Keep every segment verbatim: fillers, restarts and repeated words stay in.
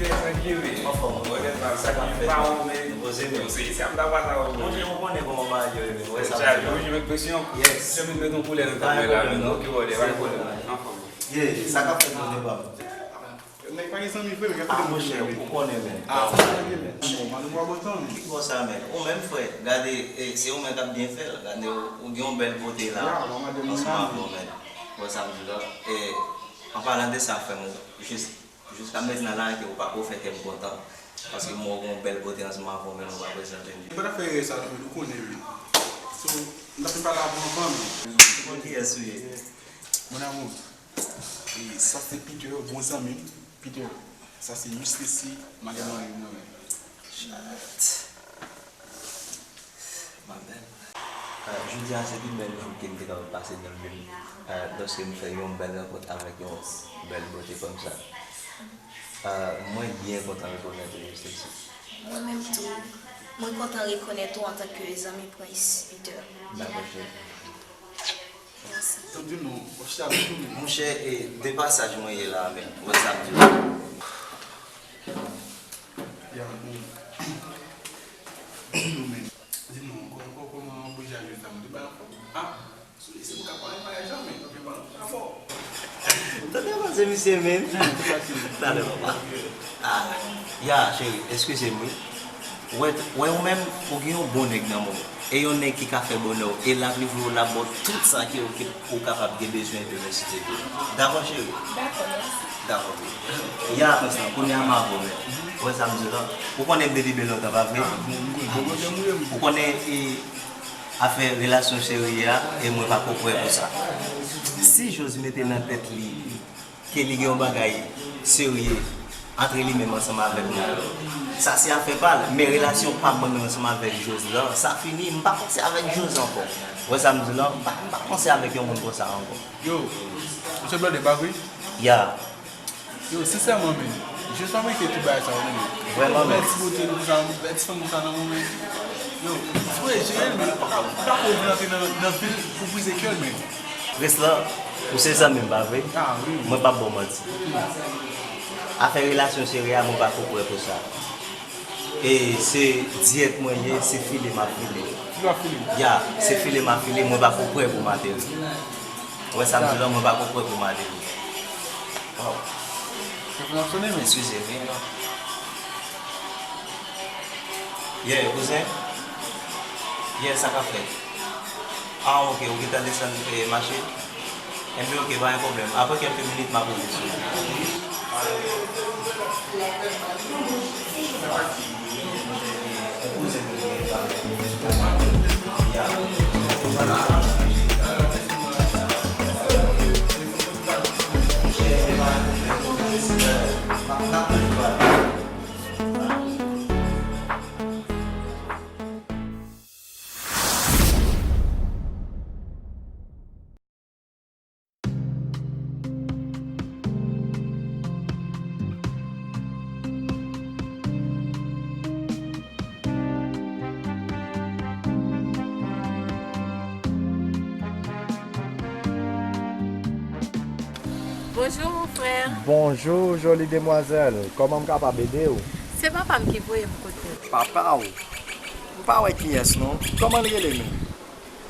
Tranquille, wi. Anfòm, wi. Sa k ap fèt? Yo, se isi a m ta pase avè w. Monchè, ou konnen kòman bagay yo ye, men. Ou wè sa m di la? Wi, wi, wi, presyon. Yes. Jan m met yon koulè nan tèt mwen la, men. Ok, wòdè, pa gen pwoblèm. Anfòm. Yeah, sa k ap fèt, monchè pa m? Nèg pa gen zanmi vre, men. Ah, monchè, ou konnen, men. Ah, ou konnen, men. Bon, mwen pa bon zanmi. Ki bò sa, men? Ou menm, frè, gade, eh, se ou menm k ap byen fè l. Gade, ou, ou gen yon bèl bote la. Ansanm avè w, men. Ou wè sa m di la? Eh, an palan de sa, frè m, ou jis Jiska mentnan la ke ou pako fè kè m kontan. Paske m wè w gen yon bèl bote ansanm avè w, men nou pa prezante m. Ou pa t ap fè erè sa tou, ou konnen, men. So, m t ap vin pale avè w anvan, men. Ou konn kiyès ou ye? Mon amour, e sa se Peter, bon zanmi m. Peter, sa se Miss Stacy, madanm mari mwen menm. Chat. Ma belle. Euh, jodi a se pi bèl jou ke m te kapab pase nan vi m, euh, lòske m fè yon bèl rankont avèk yon bèl bote kòmsa. Euh, mwen byen kontan rekonèt ou, Stacy. Mwen menm tou, mwen kontan rekonèt ou antanke zanmi Prince Peter. Dakò, cheri. Mèsi. Tann di non, w ap chita avèk nou menm. Monchè, e, de pasaj mwen ye la, men. Ou wè sa m di w? Ya, bon. Di non, men. Di non, kò-, kò-, kòman w bouge a jodi a? Mwen te ba l anfòm. Ah, sou li, se pou ka pale maryaj la, men. Mwen te ba l anfòm. Tande pase misye, men. Talè, papa. Ah, ya, cheri, eskize m, wi. Wè, wè ou menm, ou gen yon bon nèg nan men w. E yon nèg ki ka fè bonè w. E l ap livre w, l ap ba w tout sa ke, ke ou kapab gen bezwen demen si Dye vle. Dakò, cheri? Dakò, mèsi. Dakò, cheri. Ya, konsa, kounye a m avè w, men. Ou wè sa m di w la? Ou konnen m depi byen lontan, pa vre? Ou konnen, e, afè relasyon serye a, e mwen pa ko prè pou sa. Si Jose mete nan tèt li ke li gen yon bagay serye antre li menm ansanm avèk mwen. Sa se afè pa l, men relasyon pa mwen menm ansanm avèk Jose lan, sa fini, m pa panse avèk Jose ankò. Ou wè sa m di w lan, m pa, m pa panse avèk yon moun konsa ankò. Yo, ou se blòdè, pa vre? Ya. Yo, sensèman, men, Jose pa merite tout bagay sa yo, men. Vrèman, men. Bèl ti bote nou sa, bèl ti fanm sa nan mwen, men. Yo, frè, jere l, men, ou pa ka, ou pa ka vin antre nan, nan vi l pou brize kè l, men. Prince lan, ou se zanmi m, pa vre? Ah, wi. Mwen p ap ba w manti. Afè relasyon serye a, mwen pa ko prè pou sa. E se dirèk mwen ye, se file m ap file. File w ap file? Ya, se file m ap file, mwen pa ko prè pou m atere. Ou wè sa m di w lan, mwen pa ko prè pou m atere. Waw. Telefòn ap sone, men. Eskize, wi, non. Yeah, kouzen? Yeah, sa k ap fèt? Ah, ok, ou gentan desann, eh, mache? Enben, ok, pa gen pwoblèm. Apre kèlke minit, m ap rele sou ou. Bonjou, mon frè. Bonjou, joli demwazèl. Kòman m kapab ede w? Se papa m ki voye m kote w. Papa w? M pa wè kiyès non. Kòman l rele menm?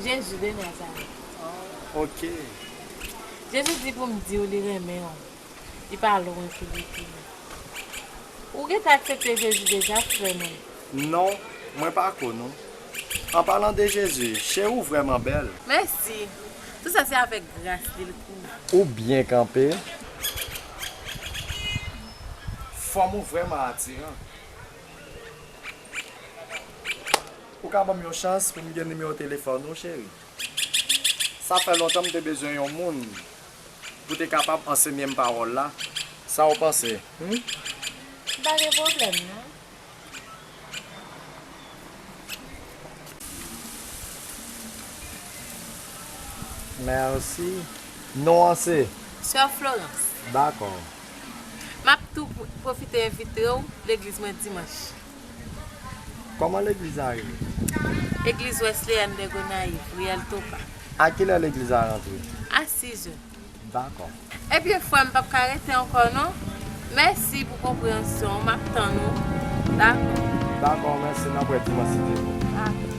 Jezi de Nazarèt. Ok. Jezi di pou m di w li renmen w. Li pa lwen pou li tounen. Ou gentan aksepte Jezi deja, frè mwen? Non, mwen pa ko non. An palan de Jezi, cheri w vrèman bèl. Mèsi. Tout sa se avèk gras li l pou. Ou byen kanpe. Fòm ou vrèman atiran. Ou ka ban m yon chans pou m gen nimewo telefòn ou, cheri? Sa fè lontan m te bezwen yon moun pou te kapab ansenye m pawòl la. Sa w panse? Hmm? M pa gen pwoblèm, non. Mèsi. Non an se? Sè Florence. Dakò. M ap tou pw-, pwofite envite w legliz mwen dimanch. Kòman legliz la rele? Egliz Wesleyèn de Gonayiv, riyèl Topa. A kilè legliz la rantre? A sizè. Dakò. Ebyen, frè m, m p ap ka rete ankò, non. Mèsi pou konpreyansyon w. M ap tann ou. Dakò. Dakò, mèsi. N ap wè dimanch si Dye vle. Dakò.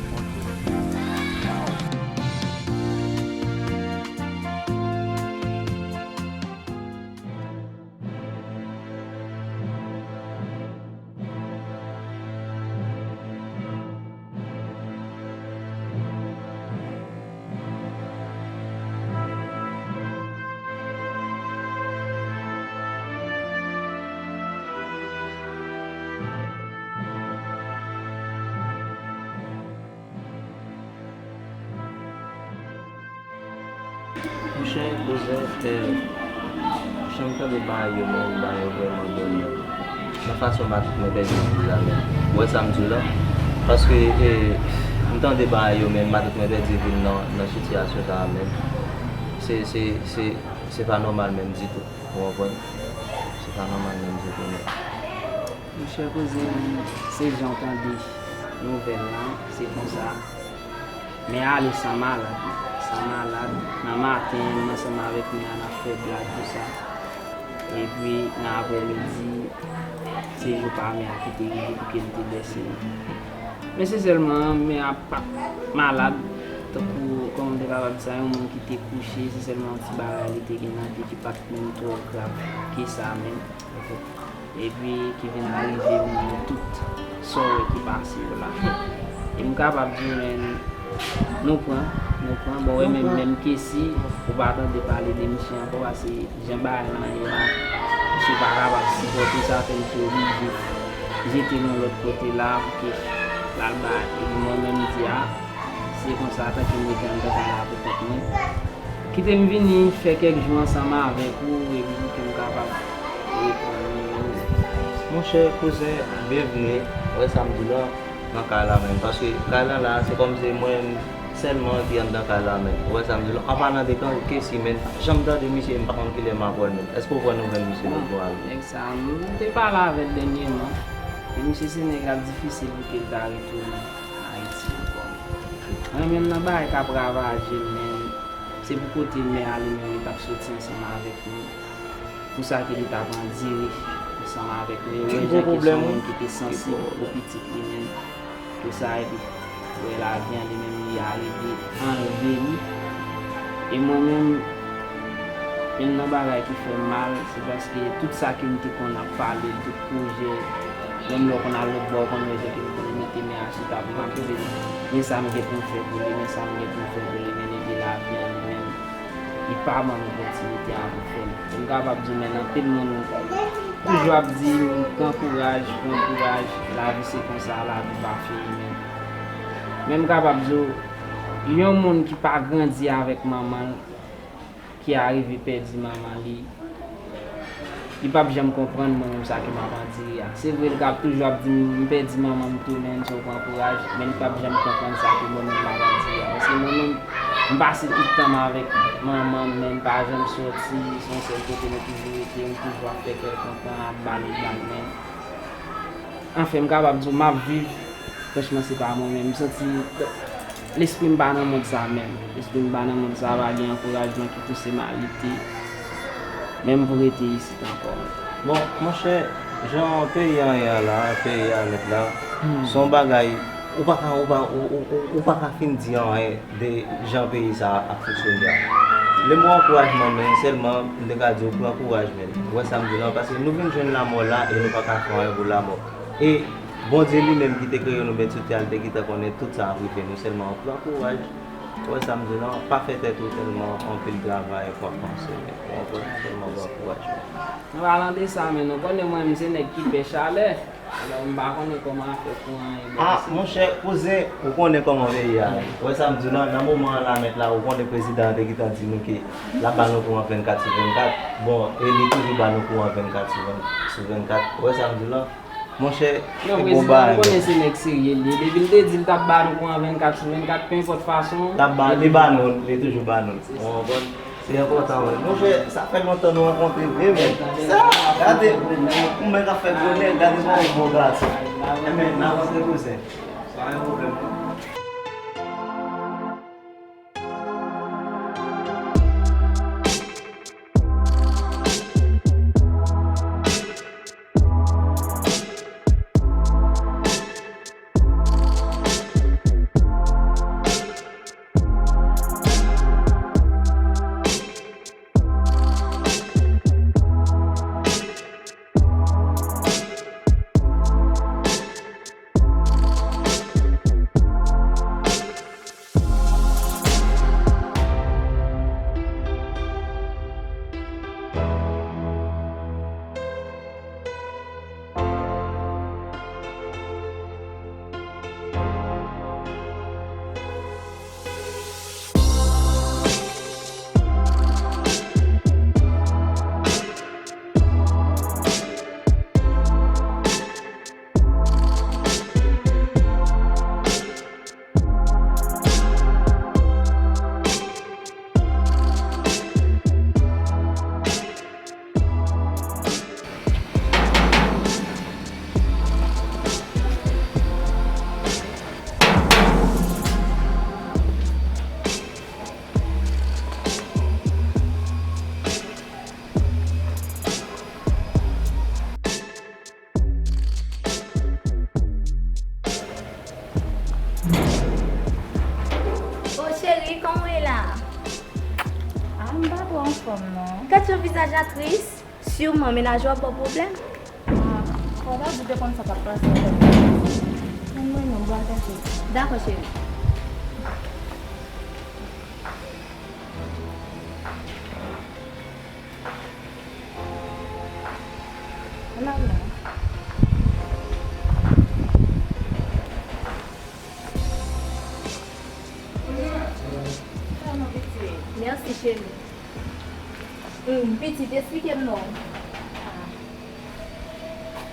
Monchè, kouzen, eh, jan m tande bagay yo menm, bagay yo vrèman dòm nan fason matant mwen pèdi vi l la menm. Ou wè sa m di w la? Paske, eh, m tande bagay yo menm, matant mwen pèdi vi l nan, nan sitiyasyon sa a menm. Se, se, se, se pa nòmal menm ditou. Ou konprann? Se pa nòmal menm ditou non. Monchè kouzen, se jan w tande nouvèl lan, se konsa. Men ale san malad, san malad, nan maten, ansanm avèk mè a, n ap fè blag, tou sa. Epi, nan aprèmidi, se jou pa mè a ki te rive pou ke l te bèse. Men se sèlman, mè a pa t malad, tankou, kòman m te kapab di sa, yon moun ki te kouche, se sèlman yon ti bagay li te gen nan pye ki pa t menm twò grav ke sa menm. Epi ki vin arive moun yo tout sa w wè ki pase yo la. E m kapab di w menm, nou pran, nou pran. Bon, wè menm, menm Kesi, ou pa tande pale de misye ankò, paske jan bagay lan ye la, misye pa kapab sipòte sa, fè misye oblije jete l yon lòt kote la, pou ke l al bay. Epi mwen menm, m di a, se konsa, tanke m rete anndan kay la pou kont mwen. Kite m vini fè kèk jou ansanm avèk ou epi pou ke m kapab reprann nimewo. Monchè, kouzen, byenvini. Ou wè sa m di w la, nan kay la menm. Paske kay la la, se kòmsi mwen sèlman ki anndan kay la menm. Ou wè sa m di w la? An palan de Kesi menm, jan m tande misye, m pa konn kilè m ap wè l menm. Èske w pran nouvèl misye lòt bò a? Nèg sa, m te pale avè l dènyèman. E misye se nèg l ap difisil pou ke l ta retounen Ayiti ankò. Mwen menm nan bagay k ap ravaje m menm, se pou kote mè a li menm li t ap soti ansanm avèk nou. Pou sa ke li t ap andire ansanm avèk nou. E wè jan ke se yon moun ki te sansib pou pitit li menm. Tou sa epi wè lavi an li menm li arive anlve li. E mwen menm, youn nan bagay ki fè m mal, se paske tout sa ke m te konn ap pale l, tout pwojè, menm lè w konn al lòt bò, w konn wè jan ke m konn mete men a chita pou m ap di l, men sa m gen pou m fè pou li, men sa m gen pou m fè pou li, men epi lavi an li menm, li pa ban m opòtinite a pou m fè l. E m kapab di w menm anpil moun toujou ap di m pran kouraj, pran kouraj, lavi se konsa, lavi pa fini menm. Men m kapab di w, yon moun ki pa grandi avèk manman l, ki arive pèdi manman li, li p ap janm konprann mwen menm sa ke m ap andire a. Se vre, li ka toujou ap di m, m pèdi manman m tou, men so pran kouraj, men li p ap janm konprann sa ke mwen menm m ap andire a. Paske mwen menm, m pase tout tan m avèk manman m, men m pa janm sòti, se yon sèl kote nou toujou rete, m toujou ap fè kè l kontan, ap ba li blag, men anfen, m kapab di w, m ap viv, franchman, se pa mwen menm. M santi lespri m pa nan mond sa menm. Lespri m pa nan mond sa, pa gen ankourajman ki pouse m al lite, menm pou rete isit ankò. Bon, monchè, jan peyi an ye a la, peyi a nèt la, se yon bagay, ou pa ka, ou pa, ou, ou, ou, ou pa ka fin di anyen de jan peyi sa a ap fonksyone a. Le mo ankourajman, men sèlman, m te ka di w pran kouraj, men. Ou wè sa m di w lan, paske nou vin jwenn lanmò la e nou pa ka fè anyen pou lanmò. E Bondye li menm ki te kreye nou, met sou tè a, li te gentan konnen tout sa ap rive nou, sèlman pran kouraj. Ou wè sa m di w lan, pa fè tèt ou tèlman anpil travay pou w ap panse, men. Ou konprann? Sèlman pran kouraj, men. An palan de sa, men nou konnen mwen menm se nèg ki pè chalè. Alò, m pa konnen kòman afè kouran ye bò isit. Ah, monchè, kouzen, ou konnen kòman peyi a ye. Ou wè sa m di w lan, nan moman an la mèt la, ou konnen prezidan an te gentan di nou ke l ap ba nou kouran vennkat sou vennkat. Bon, e li toujou ba nou kouran vennkat sou venn, sou vennkat. Ou wè sa m di w lan? Monchè, e gon bagay. Non, prezidan an konnen se nèg serye l ye. Depi l te di l t ap ba nou kouran vennkat sou vennkat, penenpòt fason, l ap ba, li ba nou, li toujou ba nou. Ou konprann? Se enpòtan, wi. Monchè, sa fè lontan nou rankontre vre, men. Sa, gade, ou menm k ap fè gwo nèg, gade kòman w bo gason. Enben, n avanse, kouzen. Pa gen pwoblèm, non. Mennaj la tris, siman mennaj ou ap ba w pwoblèm. Ah, fò w ta di w te konn sa k ap pase avè m. Mwen, mwen, non, m pral tèt ou. Dakò, cheri. Ann al la. Mèsi, cheri. Hmm, pitit, esplike m non. Ah.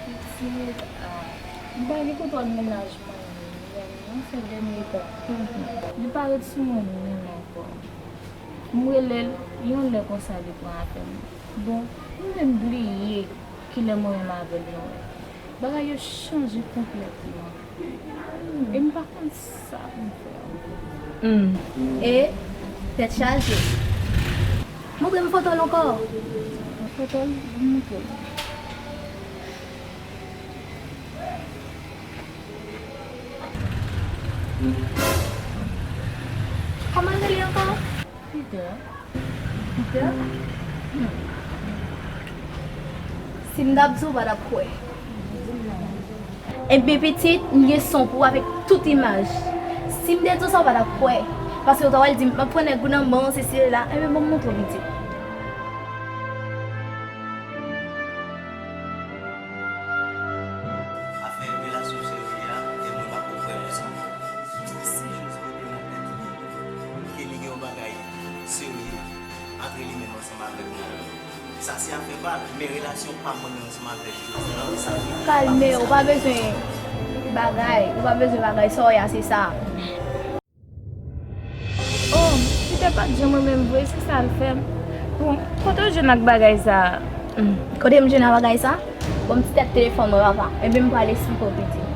Pitit, ah. M pa gen kontwòl mennaj mwen menm non, sè dènye tan. Mhm. Li pa ret sou mwen menm ankò. M rele l, yon lè konsa li pran apèl mwen. Bon, m menm bliye kilè mwen menm avè l nou wè. Bagay yo chanje konplètman. E m pa konn sa pou m fè ankò. Hmm. E tèt chaje. Montre m foto l ankò. Foto l, m montre w. Kòman l rele ankò? Peter. Peter? Hmm. Si m t ap di w, w pa t ap kwè. Ebyen, pitit, m gen son pou w avèk tout imaj. Si m te di w sa, w pa t ap kwè. Paske w ta pral di m, m ap pran nèg ou nan men w, sesi, sela. Ebyen, ban m montre w, pitit. Afè relasyon serye a, e mwen pa konprann sa. Si Jezi te nan tèt li, ke li gen yon bagay serye antre li menm ansanm avèk mwen. Sa se afè pa l, men relasyon pa mwen menm ansanm avèk Jezi an, sa vin. Kalme w, pa bezwen bagay, ou pa bezwen bagay, sa w ye a se sa. Oh, Peter pa t janm renmen m vre, se sa l fè m. Bon, kote w jwenn ak bagay sa a? Hmm, kote m jwenn ak bagay sa a? Bon, m ti tèt telefòn mwen, papa. Ebyen, m pral esplike w, pitit.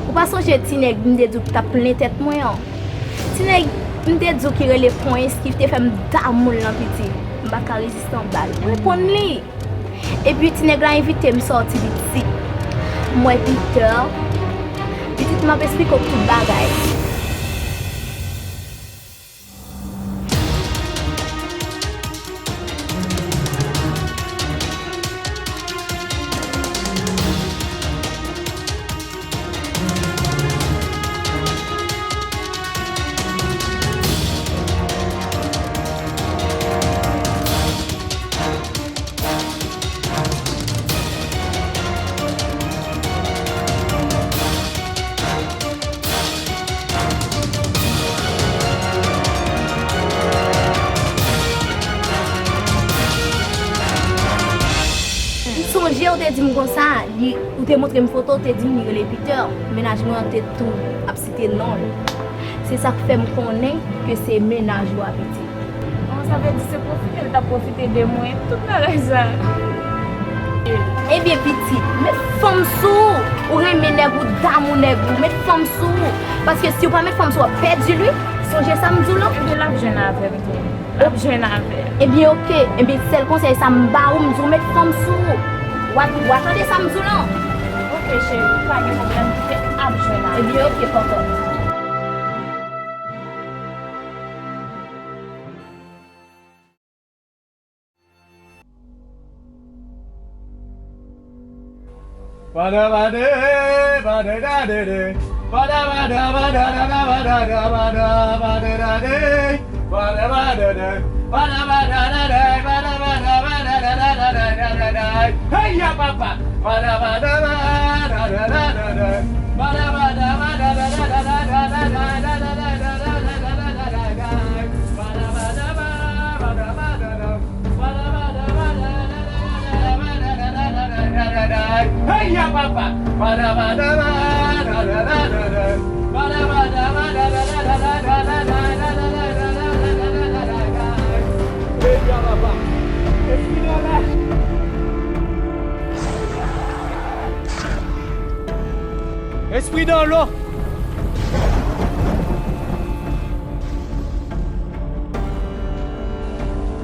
Ou pa sonje ti nèg m te di w ki t ap plen tèt mwen an? Ti nèg m te di w ki rele Prince, ki te fè m damou l lan, pitit. M pa t ka reziste anba l. M reponn li. Epi ti nèg la envite m sòti, pitit. M wè Peter. Pitit, m ap esplike w tout bagay. M sonje ou te di m konsa, li, ou te montre m foto, ou te di m li rele Peter. Mennaj mwen an te tou ap site non l. Se sa k fè m konnen ke se mennaj ou a, pitit. Bon, sa vle di se pwofite l t ap pwofite de mwen, tout bagay sa. Ebyen, pitit, met fanm sou ou. Ou renmen nèg ou, damou nèg ou, met fanm sou ou. Paske si w pa met fanm sou ou, w ap pèdi li. Sonje sa m di w lan. Ebyen, l ap jwenn avè m tou. L ap jwenn avè l. Ebyen, oke. Ebyen, sèl konsèy sa m ba ou, m di w met fanm sou ou. W a, w a tande sa m di w lan? Oke, cheri, pa gen pwoblèm, Peter ap jwenn avè l. Ebyen, oke, papa. Hey, ya papa! Hey, ya papa! Hey, ya papa! Espri nan lò.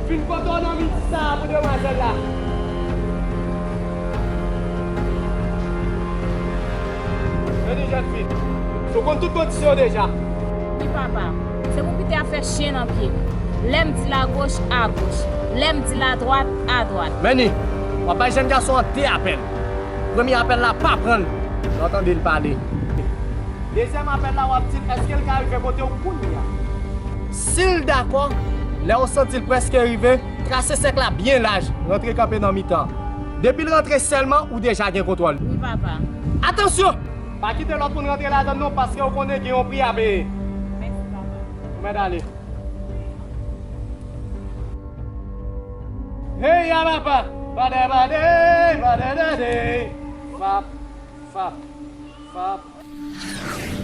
Vin kote w nan minit sa a pou demwazèl la. Tande, jèn fi. Ou konn tout kondisyon yo deja. Wi, papa. Se pou Peter ap fè chen nan pye m. Lè m di l agoch, agoch. Lè m di l adwat, adwat. Manny, w ap bay jèn gason an de apèl. Premye apèl la, pa pran l. Lè w tande l pale. Dezyèm apèl la, w ap di l èske l ka rive kote w kounye a. Si l dakò, lè w santi l prèske rive, trase sèk la byen laj, rantre kanpe nan mitan. Depi l rantre sèlman, ou deja gen kontwòl. Wi, papa. Atansyon! Pa kite lòt moun rantre ladann non, paske w konnen gen yon pri a peye. Mèsi, papa. Ou mèt ale. Hey, ya papa! Bade, bade, bade, bade. Fap, fap, fap.